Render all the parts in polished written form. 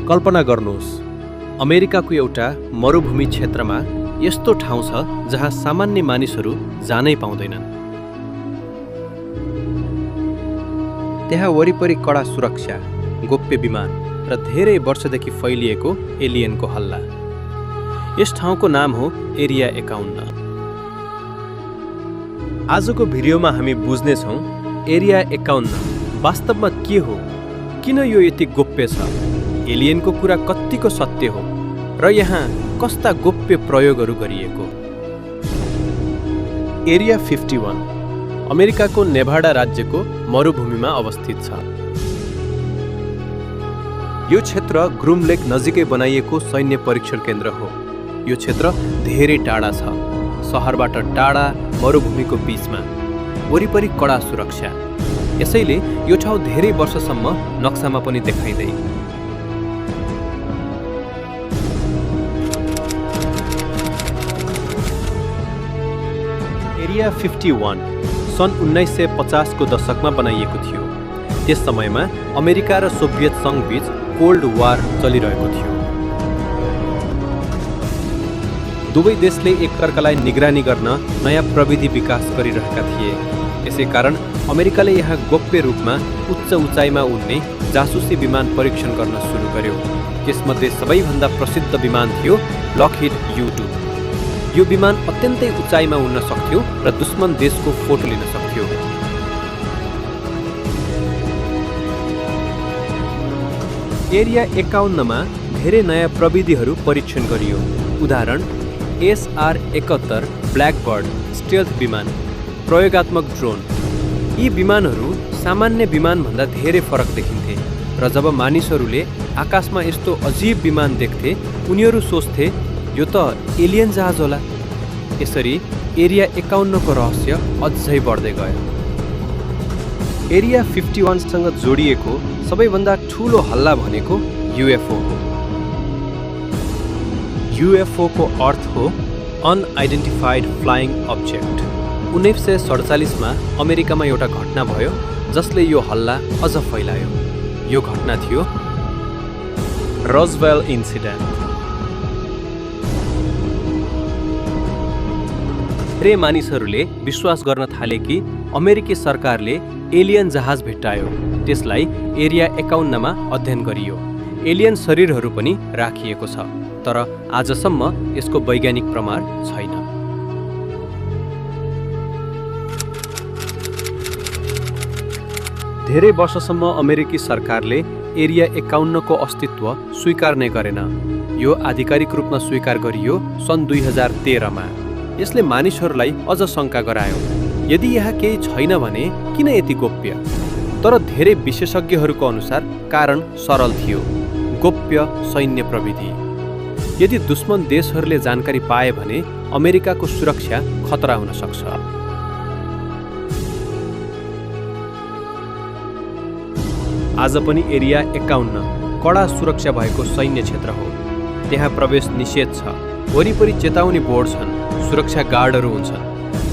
कल्पना गर्नुहोस्, अमेरिकाको एउटा मरुभूमि क्षेत्रमा यस्तो ठाउँ छ जहाँ सामान्य मानिसहरू जानै पाउँदैनन्। त्यहाँ वरिपरि कडा सुरक्षा, गोप्य विमान र धेरै वर्षदेखि फैलिएको एलियनको हल्ला। यस ठाउँको नाम हो एरिया 51। आजको भिडियोमा हामी बुझ्नेछौँ एरिया 51 वास्तवमा के हो, किन यो यति गोप्य छ, एलियनको कुरा कत्तिको सत्य हो र यहाँ कस्ता गोप्य प्रयोगहरू गरिएको। एरिया 51 अमेरिकाको नेभाडा राज्यको मरुभूमिमा अवस्थित छ। यो क्षेत्र ग्रुम लेक नजिकै बनाइएको सैन्य परीक्षण केन्द्र हो। यो क्षेत्र धेरै टाढा छ, सहरबाट टाढा, मरुभूमिको बीचमा, वरिपरि कडा सुरक्षा। यसैले यो ठाउँ धेरै वर्षसम्म नक्सामा पनि देखाइँदै। एरिया 51 सन् 1950 को दशकमा बनाइएको थियो। त्यस समयमा अमेरिका र सोभियत सङ्घ बीच कोल्ड वार चलिरहेको थियो। दुवै देशले एकअर्कालाई निगरानी गर्न नयाँ प्रविधि विकास गरिरहेका थिए। यसै कारण अमेरिकाले यहाँ गोप्य रूपमा उच्च उचाइमा उड्ने जासुसी विमान परीक्षण गर्न सुरु गर्यो। त्यसमध्ये सबैभन्दा प्रसिद्ध विमान थियो लकहिड U-2। यो विमान अत्यन्तै उचाइमा उड्न सक्थ्यो र दुश्मन देशको फोटो लिन सक्थ्यो। एरिया 51 मा धेरै नयाँ प्रविधिहरू परीक्षण गरियो। उदाहरण SR-71 ब्ल्याकबर्ड स्टेल्थ विमान, प्रयोगात्मक ड्रोन। यी विमानहरू सामान्य विमानभन्दा धेरै फरक देखिन्थे र जब मानिसहरूले आकाशमा यस्तो अजीब विमान देख्थे, उनीहरू सोच्थे यो त एलियन जहाज होला। यसरी एरिया 51 को रहस्य अझै बढ्दै गयो। एरिया 51 सँग जोडिएको सबैभन्दा ठूलो हल्ला भनेको UFO हो। UFO को अर्थ हो अनआइडेन्टिफाइड फ्लाइङ अब्जेक्ट। 1947 मा अमेरिकामा एउटा घटना भयो जसले यो हल्ला अझ फैलायो। यो घटना थियो रोजवेल इन्सिडेन्ट। धेरै मानिसहरूले विश्वास गर्न थाले कि अमेरिकी सरकारले एलियन जहाज भेट्टायो। त्यसलाई एरिया 51 मा अध्ययन गरियो। एलियन शरीरहरू पनि राखिएको छ, तर आजसम्म यसको वैज्ञानिक प्रमाण छैन। धेरै वर्षसम्म अमेरिकी सरकारले एरिया 51 को अस्तित्व स्वीकार नै गरेन। यो आधिकारिक रूपमा स्वीकार गरियो सन् 2013 मा। यसले मानिसहरूलाई अझ शङ्का गरायो, यदि यहाँ केही छैन भने किन यति गोप्य? तर धेरै विशेषज्ञहरूको अनुसार कारण सरल थियो, गोप्य सैन्य प्रविधि। यदि दुश्मन देशहरूले जानकारी पाए भने अमेरिकाको सुरक्षा खतरा हुन सक्छ। आज पनि एरिया 51 कडा सुरक्षा भएको सैन्य क्षेत्र हो। त्यहाँ प्रवेश निषेध छ, वरिपरि चेतावनी बोर्ड छन्, सुरक्षा गार्डहरू हुन्छन्।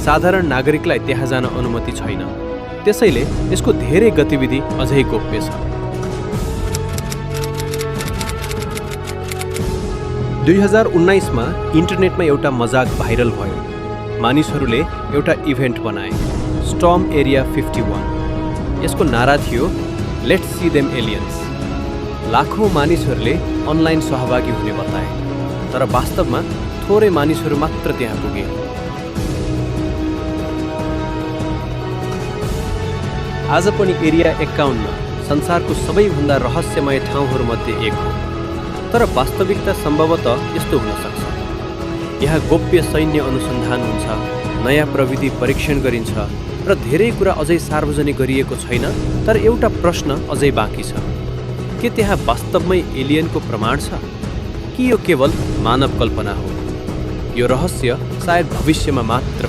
साधारण नागरिकलाई त्यहाँ जान अनुमति छैन। त्यसैले यसको धेरै गतिविधि अझै गोप्य छ। 2019 मा इन्टरनेटमा एउटा मजाक भाइरल भयो। मानिसहरूले एउटा इभेन्ट बनाए, स्टर्म एरिया 51। यसको नारा थियो लेट्स सी देम एलियन्स। लाखौँ मानिसहरूले अनलाइन सहभागी हुने बताए, तर वास्तवमा थोरै मानिसहरू मात्र त्यहाँ पुगे। आज पनि एरिया 51 संसारको सबैभन्दा रहस्यमय ठाउँहरूमध्ये एक हो। तर वास्तविकता सम्भवतः यस्तो हुन सक्छ। यहाँ गोप्य सैन्य अनुसन्धान हुन्छ, नयाँ प्रविधि परीक्षण गरिन्छ र धेरै कुरा अझै सार्वजनिक गरिएको छैन। तर एउटा प्रश्न अझै बाँकी छ, के त्यहाँ वास्तवमै एलियनको प्रमाण छ कि यो केवल मानव कल्पना हो? यो रहस्य सायद भविष्यमा मात्र